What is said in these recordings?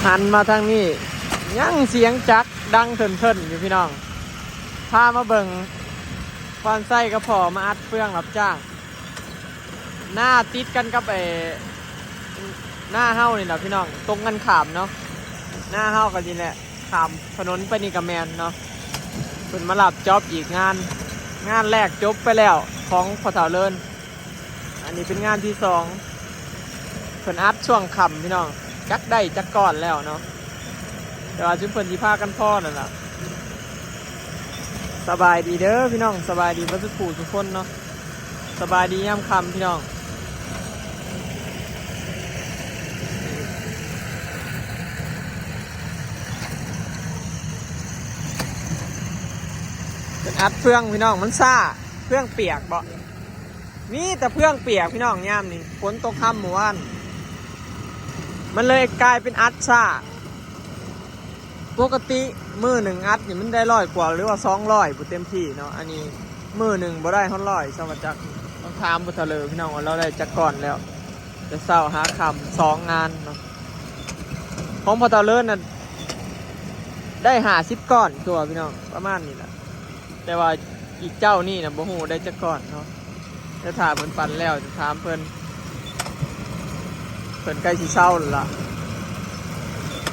ຫັນມາທາງນີ້ ຍັງສຽງຈັກດັງເຖິນໆຢູ່ພີ່ນ້ອງ. ພາມາເບິ່ງ ພອນໄຊກັບພໍ່ມາອັດເຟືອງຮັບຈ້າງ ນາຕິດກັນກັບໄອ້ນາເຮົານີ້ແຫຼະພີ່ນ້ອງ ຕົງກັນຂ້າມເນາະ. ນາເຮົາກໍນີ້ແຫຼະ ຂ້າມຖະໜົນໄປນີ້ກໍແມ່ນເນາະ. ເພິ່ນມາຮັບຈອບອີກງານ ງານແລກຈົບໄປແລ້ວຂອງພໍ່ເຖົ້າເລີນ. ອັນນີ້ເປັນງານທີສອງ ເພິ່ນອັດຊ່ວງຄ່ຳພີ່ນ້ອງ ຈັກໄດ້ຈັກກ້ອນແລ້ວເນາະ ແຕ່ວ່າຊຸມເພິ່ນຊິພາກັນພໍ້ນັ້ນລະ. ສະບາຍດີເດີພີ່ນ້ອງ ສະບາຍດີເບິດສູ່ຜູ້ສູ່ຄົນເນາະ ສະບາຍດີຍາມຄ່ຳພີ່ນ້ອງ. ເພິ່ນອັດເຟືອງພີ່ນ້ອງ ມັນຊ້າ ເຟືອງປຽກເບາະ ມີແຕ່ເຟືອງປຽກພີ່ນ້ອງ. ຍາມນີ້ຝົນຕົກຮຳມື້ວານ ມັນເລີຍກາຍເປັນອັດຊ້າ. ປົກກະຕິມື້ໜຶ່ງອັດນີ້ມັນໄດ້ຮ້ອຍກວ່າ ຫຼືວ່າສອງຮ້ອຍພຸ້ນເຕັມທີ່ເນາະ. ອັນນີ້ມື້ໜຶ່ງບໍ່ໄດ້ຮອດຮ້ອຍຊະວ່າຈັກ. ຕ້ອງຖາມພໍ່ເຖົ້າເລີພີ່ນ້ອງວ່າລາວໄດ້ຈັກກ້ອນແລ້ວ ແຕ່ເຊົ້າຫາຄ່ຳສອງງານເນາະ. ຂອງພໍ່ເຖົ້າເລີນນະໄດ້ຫ້າສິບກ້ອນ ຄືວ່າພີ່ນ້ອງ ປະມານນີ້ລະ. ແຕ່ວ່າອີກເຈົ້ານີ້ນະບໍ່ຮູ້ໄດ້ຈັກກ້ອນເນາະ ແຕ່ຖ້າເພິ່ນປັ່ນແລ້ວຈະຖາມເພິ່ນ. ເພິ່ນໃກ້ຊິເຊົາແລ້ວລະ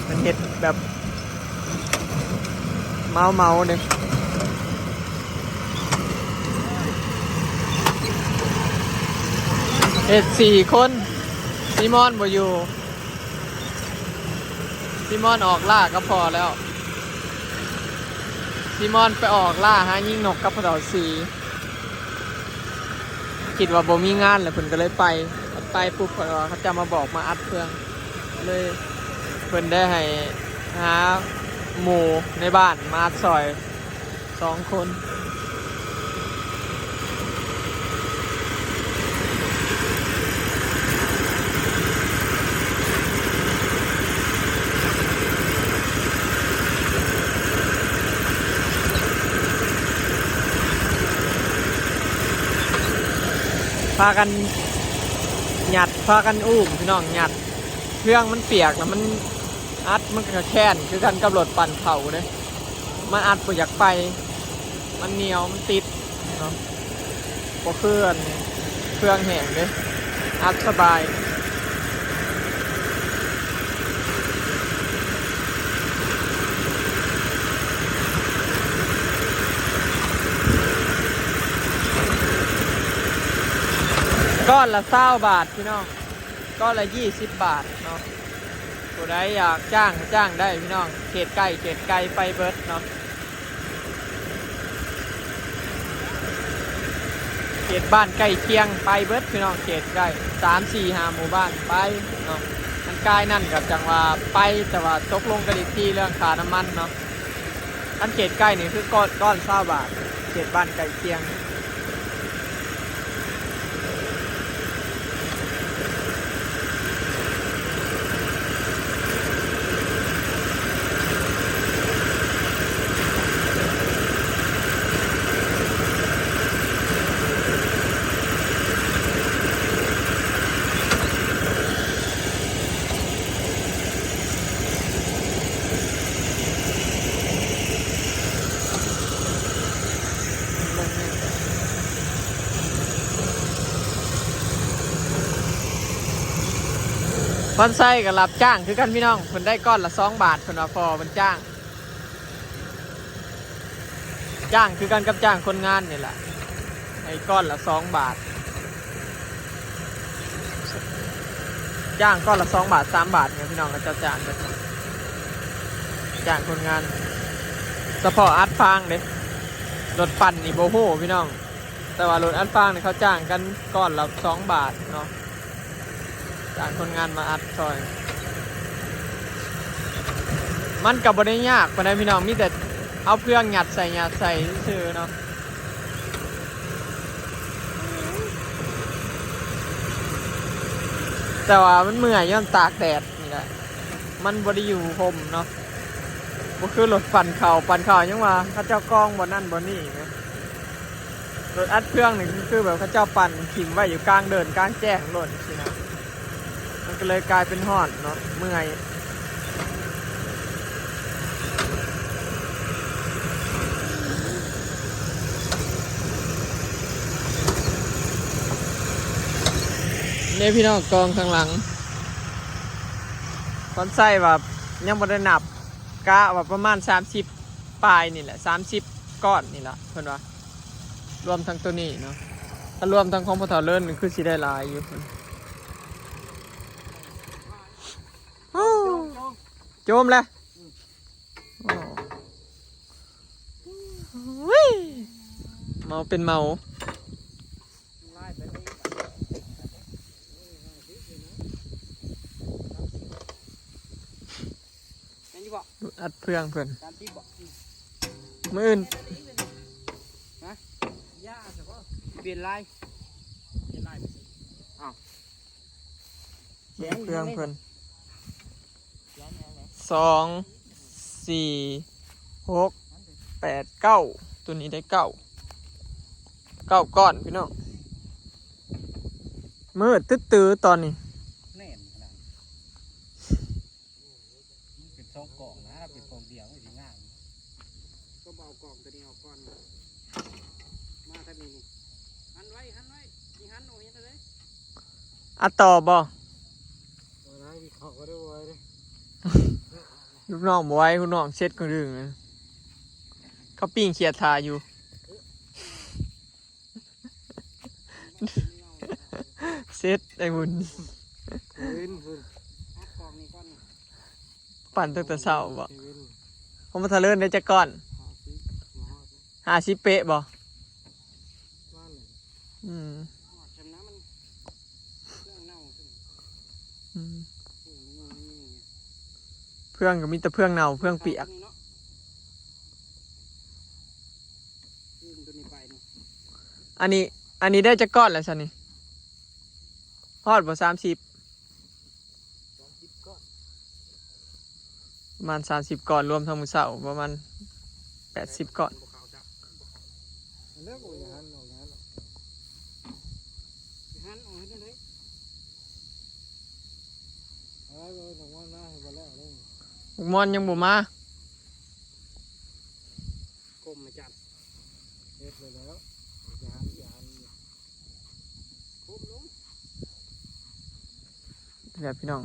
ເພິ່ນເຮັດແບບເໝົາໆເດ້ ເຮັດສີ່ຄົນ. ຊີມອນບໍ່ຢູ່ ຊີມອນອອກລ່າກັບພໍ່ແລ້ວ. ຊີມອນໄປອອກລ່າຫາຍິງນົກກັບພໍ່ເຖົ້າສີ ຄິດວ່າບໍ່ມີງານແລ້ວ ເພິ່ນກໍເລີຍໄປ. ໄປປຸບ ເຂົາເຈົ້າມາບອກມາອັດເຟືອງ ເລີຍເພິ່ນໄດ້ໃຫ້ຫາໝູ່ໃນບ້ານມາອັດຊ່ອຍ ສອງຄົນ ພາກັນຍັດ ພາກັນອູ້ມພີ່ນ້ອງ ຍັດ ເຟືອງມັນປຽກແລ້ວ ມັນອັດ ມັນກໍແຄ້ນຄືກັນກັບລົດປັ່ນເຂົ້າເດ້. ມັນອັດບໍ່ຢາກໄປ ມັນໜຽວ ມັນຕິດເນາະ ບໍ່ຄືອັນເຟືອງແຫ້ງເດ້ ອັດສະບາຍ. ກ້ອນລະຊາວບາດພີ່ນ້ອງ ກ້ອນລະຊາວບາດເນາະ. ຜູ້ໃດຢາກຈ້າງກໍຈ້າງໄດ້ພີ່ນ້ອງ ເຂດໃກ້ເຂດໄກໄປເບິດເນາະ ເຂດບ້ານໃກ້ຄຽງໄປເບິດພີ່ນ້ອງ ເຂດໃກ້ ສາມ ສີ່ ຫ້າ ໝູ່ບ້ານໄປເນາະ. ອັນກາຍນັ້ນກໍຈັ່ງວ່າໄປ ແຕ່ວ່າຕົກລົງກັນອີກທີເລື່ອງຄ່ານ້ຳມັນເນາະ. ອັນເຂດໃກ້ນີ້ຄືກ້ອນ ກ້ອນຊາວບາດ ເຂດບ້ານໃກ້ຄຽງ. ພອນໄຊກໍຮັບຈ້າງຄືກັນພີ່ນ້ອງ ເພິ່ນໄດ້ກ້ອນລະສອງບາດ ເພິ່ນວ່າພໍ່ເພິ່ນຈ້າງ. ຈ້າງຄືກັນກັບຈ້າງຄົນງານນີ້ແຫຼະ ໃຫ້ກ້ອນລະສອງບາດ ຈ້າງກ້ອນລະສອງບາດ ສາມບາດນີ້ພີ່ນ້ອງ ເຂົາເຈົ້າຈ້າງກັນ ຈ້າງຄົນງານ ສະເພາະອັດຟາງເດ້ ລົດປັ່ນນີ້ບໍ່ຮູ້ພີ່ນ້ອງ ແຕ່ວ່າລົດອັດຟາງນີ້ເຂົາຈ້າງກັນກ້ອນລະສອງບາດເນາະ. ຈ້າງຄົນງານມາອັດຊ່ອຍ ມັນກໍບໍ່ໄດ້ຍາກປານໃດພີ່ນ້ອງ ມີແຕ່ເອົາເຟືອງຍັດໃສ່ ຍັດໃສ່ຊື່ໆເນາະ ແຕ່ວ່າມັນເມື່ອຍຍ້ອນຕາກແດດນີ້ແຫຼະ ມັນບໍ່ໄດ້ຢູ່ຮົ່ມເນາະ ບໍ່ຄືລົດປັ່ນເຂົ້າ ປັ່ນເຂົ້າຍັງວ່າເຂົາເຈົ້າກອງບ່ອນນັ້ນບ່ອນນີ້ແມ. ລົດອັດເຟືອງນີ້ຄື ຄືແບບເຂົາເຈົ້າປັ່ນຖິ້ມໄວ້ຢູ່ກາງເດີ່ນກາງແຈ້ງໂລດຊີ້ນະ ມັນກໍເລີຍກາຍເປັນຮ້ອນເນາະ ເມື່ອຍ. ເອີ ພີ່ນ້ອງ ກອງຂ້າງຫຼັງ ຄວາມໃສ່ວ່າຍັງບໍ່ໄດ້ນັບ ກະວ່າປະມານສາມສິບປາຍນີ້ແຫຼະ ສາມສິບກ້ອນນີ້ລະ ເພິ່ນວ່າ ລວມທັງໂຕນີ້ເນາະ ຖ້າລວມທັງຂອງພໍ່ເຖົ້າເລີນນີ້ຄືຊິໄດ້ຫຼາຍຢູ່. ໂອ້ ໂຈມແລ້ວ ໂອ້ ເມົາເປັນເມົາ. ແມ່ນຢູ່ບໍ່? ອັດເຟືອງເພິ່ນ ສາມສິບບໍ່? ມື້ອື່ນ ຮະ? ເປັນລາຍ ເປັນລາຍ ອ້າວ ເຟືອງເພິ່ນ ສອງ ສີ່ ຫົກ ແປດ ເກົ້າ ໂຕນີ້ໄດ້ເກົ້າ ເກົ້າກ້ອນພີ່ນ້ອງ. ມືດຕຶດຕື້ຕອນນີ້ ແໜ້ນຂະໜາດ ມັນເປັນສອງກ້ອງນະ ເປັນກ້ອງດຽວມັນຊິງ່າຍ ກໍບໍ່ເອົາກ້ອງໂຕນີ້ອອກກ່ອນ ມາທາງນີ້ນີ້ ຫັນໄວ້ ຫັນໄວ້ ຊິຫັນອອກເຮັດແນວໃດ? ອັດຕໍ່ບໍ່? ເອົານາງກິນເຂົ້າກໍໄດ້ບໍ່ໄຫວເດ້ ລູກນ້ອງບໍ່ໄຫວ ລູກນ້ອງເຊັດກະດຶງ ເຂົາປີ້ງຂຽດຖ້າຢູ່. ເຊັດໄອ້ບຸນ ເວັນພຸ້ນ ອັດກອງນີ້ກ່ອນນີ້ ປັ່ນຕັ້ງແຕ່ເຊົ້າບໍ່? ເວັນ ຂອງບໍ່ທະເລີນໄດ້ຈັກກ້ອນ? ຫ້າສິບ ບໍ່ຮອດ ຫ້າສິບເປະບໍ່? ປະມານນັ້ນ ອືມ ຮອດຊ່ຳນະ ມັນເຟືອງເນົ່າ ອືມ ເຟືອງກໍມີແຕ່ເຟືອງເນົ່າ ເຟືອງປຽກ ອັນນີ້ ອັນນີ້ໄດ້ຈັກກ້ອນແລ້ວຊັ້ນນີ້? ຮອດບໍ່ ສາມສິບ? ປະມານສາມສິບກ້ອນ ລວມທັງມື້ເຊົ້າປະມານແປດສິບກ້ອນ. ບັກມ່ອນຍັງບໍ່ມາ. ກົມມາຈັບ ເຮັດແລ້ວ ຢ່າຫັນ ຢ່າຫັນ ກົມລົງ ນີ້ແຫຼະພີ່ນ້ອງ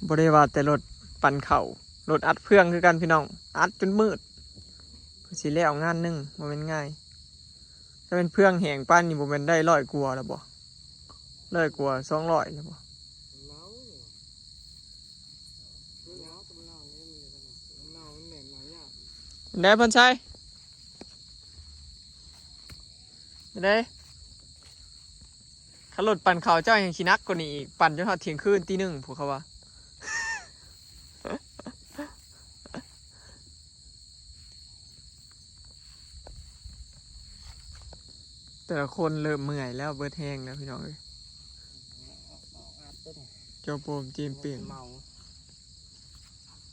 ບໍ່ໄດ້ວ່າແຕ່ລົດປັ່ນເຂົ້າ ລົດອັດເຟືອງຄືກັນພີ່ນ້ອງ ອັດຈົນມືດ ເພື່ອຊິແລ້ວງານໜຶ່ງ ບໍ່ແມ່ນງ່າຍ. ຖ້າແມ່ນເຟືອງແຫ້ງປານນີ້ ບໍ່ແມ່ນໄດ້ຮ້ອຍກວ່າແລ້ວບໍ່? ຮ້ອຍກວ່າ ສອງຮ້ອຍແລ້ວບໍ່? ແນວ ເນາະ ມັນເນົ່າ ມັນເນົ່າ ມັນເໜັງຍາກ ແນວ ເພິ່ນໃຊ້ ເດ້ ຄັນລົດປັ່ນເຂົ້າເຈົ້າຍັງຂີ້ໜັກກວ່ານີ້ອີກ ປັ່ນຈົນຮອດທ່ຽງຄືນ ຕີໜຶ່ງ ພວກເຂົາວ່າ. ແຕ່ລະຄົນເລີ່ມເມື່ອຍແລ້ວ ເບິດແຮງແລ້ວພີ່ນ້ອງເອີຍ ເຈົ້າໂປມຈີມເປ່ງ ເມົາ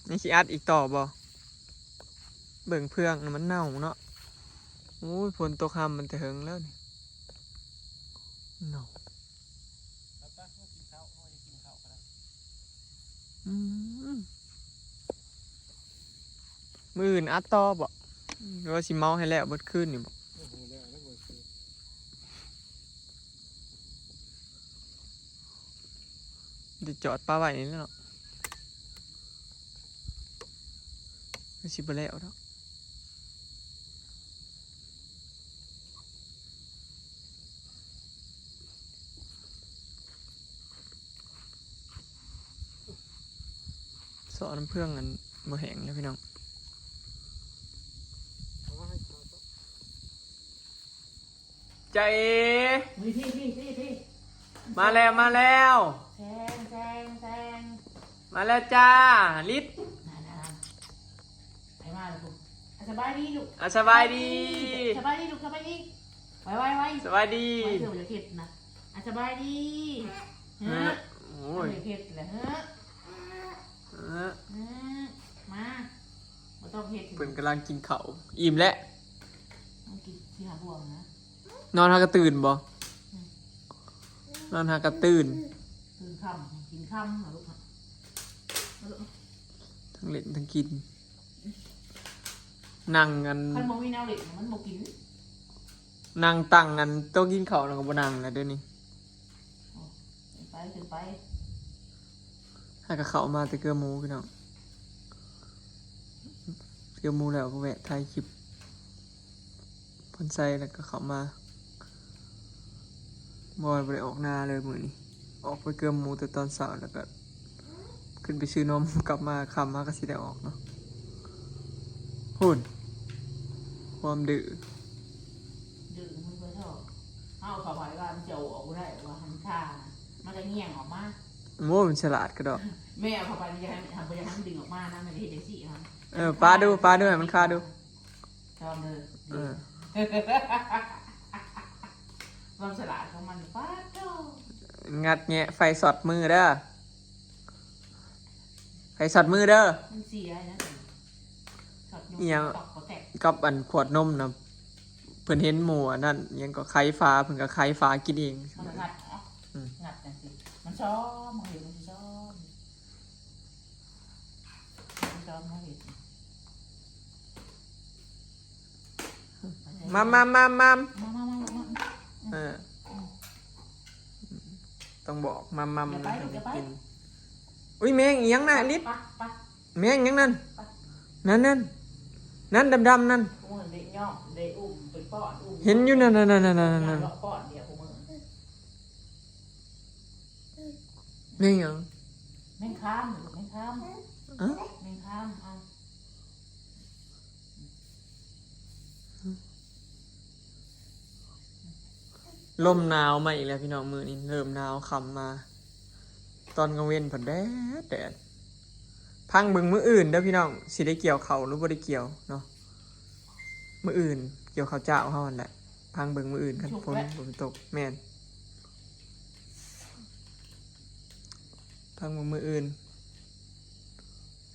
ຍັງຊິອັດອີກຕໍ່ບໍ່? ເບິ່ງເຟືອງນະ ມັນເນົ່າເນາະ ໂອ້ຍ ຝົນຕົກຮຳມັນແຕ່ເຫິງແລ້ວນີ້ ເນົ່າ. ອືມ ມື້ອື່ນອັດຕໍ່ບໍ່ ຫຼືວ່າຊິເມົາໃຫ້ແລ້ວເບິດຄືນນີ້ບໍ່? ໄດ້ຈອດປະໄວ້ນີ້ແຫຼະເນາະ ຄືຊິບໍ່ແລ້ວດອກ. ເຊາະນ້ຳເຟືອງອັນບໍ່ແຫ້ງເດ້ພີ່ນ້ອງ. ຈາເອ ມາແລ້ວ ມາແລ້ວ ແຊງ ແຊງ ແຊງ ມາແລ້ວຈ້າ ລິດ ນັ້ນໆ ໃຜມາລະພຸ້ນ ອາ ສະບາຍດີລູກ ອາ ສະບາຍດີ ສະບາຍດີລູກ ສະບາຍດີ ໄວໆ ສະບາຍດີ ໄວເທື່ອບໍ່ຢາກເຮັດນະ ອາ ສະບາຍດີ ເອີ ໂອ້ຍ ເຮັດແລ້ວ ເອີ ເອີ ມາ ບໍ່ຕ້ອງເຮັດ ເພິ່ນກຳລັງກິນເຂົ້າ ອີ່ມແລ້ວ ຕ້ອງກິນສີ່ຫ້າບ່ວງນະ. ນອນຫາກະຕື່ນບໍ່? ອືມ ນອນຫາກະຕື່ນ ຕື່ນຄ່ຳ ກິນຄ່ຳນະລູກ ທັງຫຼິ້ນທັງກິນ ນັ່ງອັນ ຄັນບໍ່ມີແນວຫຼິ້ນມັນບໍ່ກິນ ນັ່ງຕັ້ງອັນໂຕະກິນເຂົ້ານະກໍບໍ່ນັ່ງແລ້ວດຽວນີ້. ຂຶ້ນໄປ ຫາກະເຂົ້າມາແຕ່ເກືອໝູພີ່ນ້ອງ ເກືອໝູແລ້ວກໍແວະຖ່າຍຄລິບເພິ່ນໃສ່ ແລ້ວກໍເຂົ້າມາ ບໍ່ ບໍ່ໄດ້ອອກນາເລີຍມື້ນີ້ ອອກໄປເກືອໝູແຕ່ຕອນເຊົ້າ ແລ້ວກໍຂຶ້ນໄປຊື້ນົມ ກັບມາຄ່ຳ ຫາກະຊິໄດ້ອອກເນາະ ພຸ້ນ ຄວາມດື້ ດື້ມັນບໍ່ຊອບ ເຮົາເຂົ້າໄປວ່າມັນຈະເອົາອອກບໍ່ໄດ້ ວ່າໃຫ້ມັນຄານະ ມັນກໍແຍງອອກມາ ໂອ້ ມັນສະຫຼາດກະດອກ ແມ່ເອົາເຂົ້າໄປ ມັນຢາກໃຫ້ ບໍ່ຢາກໃຫ້ມັນດຶງອອກມານະ ມັນເຮັດຈັ່ງຊີ້ຫັ້ນ ເອີ ປາດູ ປາດູ ໃຫ້ມັນຄາດູ ຊອບເດີ ເອີ ຄວາມສະຫຼາດຂອງມັນ ປາດໂທ້ ງັດແງະ ໄຟຊັອດມືເດີ ໄຟຊັອດມືເດີ ມັນເສຍນະ ຊັອດຢູ່ ອີ່ຫຍັງ ຕອກບໍ່ແຕກ ກັບອັນຂວດນົມນະ ເພິ່ນເຫັນໝູ່ອັນນັ້ນ ອີ່ຫຍັງກໍໄຂຝາ ເພິ່ນກໍໄຂຝາກິນເອງ ມັນກໍງັດເນາະ ອືມ ງັດຈັ່ງຊີ້ ມັນຊອມ ມັນເຫັນ ມັນຊິຊອມ ມັນຊິຊອມ ມັນເຫັນ ມາມາມາມາມາມາ ມາມາມາ ເອີ ອືມ ຕ້ອງບອກມາມາມາ ຢ່າໄປ ນະ ຢ່າໄປ ກິນ ອຸ້ຍ ແມງອີ່ຫຍັງນະ ລິດ ໄປ ໄປ ແມງຫຍັງນັ້ນ ນັ້ນ ນັ້ນ ນັ້ນດຳໆ ນັ້ນ ໂອ້ຍ ໄດ້ຍ້ອມ ໄດ້ອຸ້ມໄປປ້ອນ ອຸ້ມ ເຫັນຢູ່ນັ້ນ ນັ້ນ ນັ້ນ ນັ້ນ ນັ້ນ ເລາະປ້ອນດຽວພວກມຶງ ແມງຫຍັງ ແມງຄາມ ແມງຄາມ ຮະ ແມງຄາມ ເອົາ ລົມໜາວມາອີກແລ້ວພີ່ນ້ອງ ມື້ນີ້ເລີ່ມໜາວຄ່ຳມາ ຕອນກາງເວັນພັດແດດແດດ ຟັງເບິ່ງມື້ອື່ນເດີພີ່ນ້ອງ ຊິໄດ້ກ່ຽວເຂົ້າຫຼືບໍ່ໄດ້ກ່ຽວເນາະ ມື້ອື່ນກ່ຽວເຂົ້າເຈົ້າເຮົາຫັ້ນແຫຼະ ຟັງເບິ່ງມື້ອື່ນ ຄັນຝົນບໍ່ຕົກ ແມ່ນ ຟັງເບິ່ງມື້ອື່ນ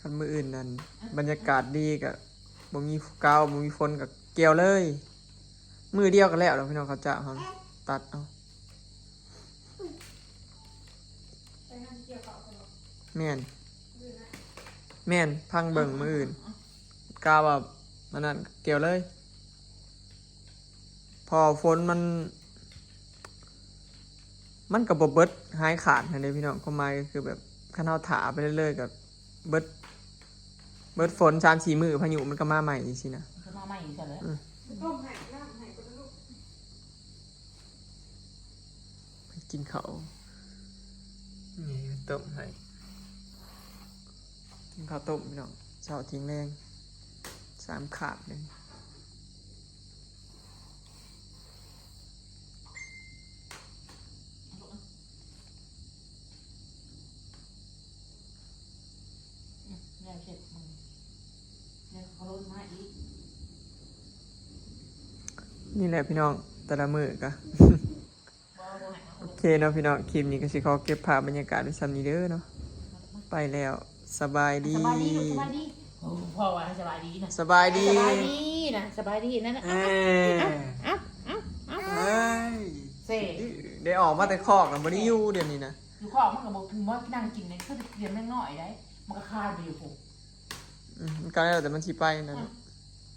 ຄັນມື້ອື່ນນັ້ນບັນຍາກາດດີກະບໍ່ມີກາວ ບໍ່ມີຝົນກະກ່ຽວເລີຍ ມື້ດຽວກະແລ້ວແລ້ວພີ່ນ້ອງ ເຂົ້າເຈົ້າເຮົາຕັດເອົາ ແມ່ນ ແມ່ນ ຟັງເບິ່ງມື້ອື່ນ ກາວ່າອັນນັ້ນກ່ຽວເລີຍ ເພາະຝົນມັນ ມັນກໍບໍ່ເບິດຫາຍຂາດຫັ້ນເດ້ພີ່ນ້ອງ ຄວາມໝາຍກໍຄືແບບ ຄັນເຮົາຖ້າໄປເລື້ອຍໆກໍເບິດ ເບິດຝົນສາມສີ່ມື້ ພາຍຸມັນກໍມາໃໝ່ຈັ່ງຊີ້ນະ ມັນກໍມາໃໝ່ຈັ່ງຊັ້ນແຫຼະ ອືມ ຕົ້ມໃຫ້ ນ້ຳໃຫ້ກໍໄດ້ລູກ ໄປກິນເຂົ້າ ນີ້ຕົ້ມໃຫ້ ກິນເຂົ້າຕົ້ມພີ່ນ້ອງ ເຊົ້າທ່ຽງແລງ ສາມຄາບເລີຍ. ນີ້ແຫຼະພີ່ນ້ອງ ແຕ່ລະມື້ກະ ໂອເຄເນາະພີ່ນ້ອງ ຄລິບນີ້ກໍຊິຂໍເກັບພາບບັນຍາກາດໄວ້ຊ່ຳນີ້ເດີເນາະ ໄປແລ້ວ ສະບາຍດີ ສະບາຍດີລູກ ສະບາຍດີ ໂອ້ ພໍ່ວ່າໃຫ້ສະບາຍດີນະ ສະບາຍດີ ສະບາຍດີນະ ສະບາຍດີນັ້ນນະ ເອີ ເອົາ ເອົາ ເອົາ ເອີຍ ເຊ ໄດ້ອອກມາແຕ່ຄອກນະ ບໍ່ໄດ້ຢູ່ດຽວນີ້ນະ ຢູ່ຄອກມັນກໍບໍ່ ບໍ່ນັ່ງກິນເດ້ ຄືຕຽມຍັງນ້ອຍໄດ໋ ມັນກໍຄານໄປຢູ່ພຸ້ນ ອືມ ມັນກໍແລ້ວແຕ່ມັນຊິໄປນັ້ນ ອືມ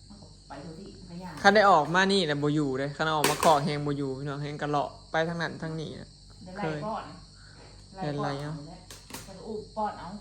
ມັນກໍໄປໂດຍທີ່ມັນກໍຍ່າງ ຄັນໄດ້ອອກມານີ້ລະບໍ່ຢູ່ເດ້ ຄັນອອກມາຄອກແຮງບໍ່ຢູ່ພີ່ນ້ອງ ແຮງກະເລາະໄປທາງນັ້ນທາງນີ້ນະ ໄດ້ໄລ່ປ້ອນ ໄລ່ປ້ອນເອົາ ແລ້ວກໍອຸ້ມປ້ອນເອົາ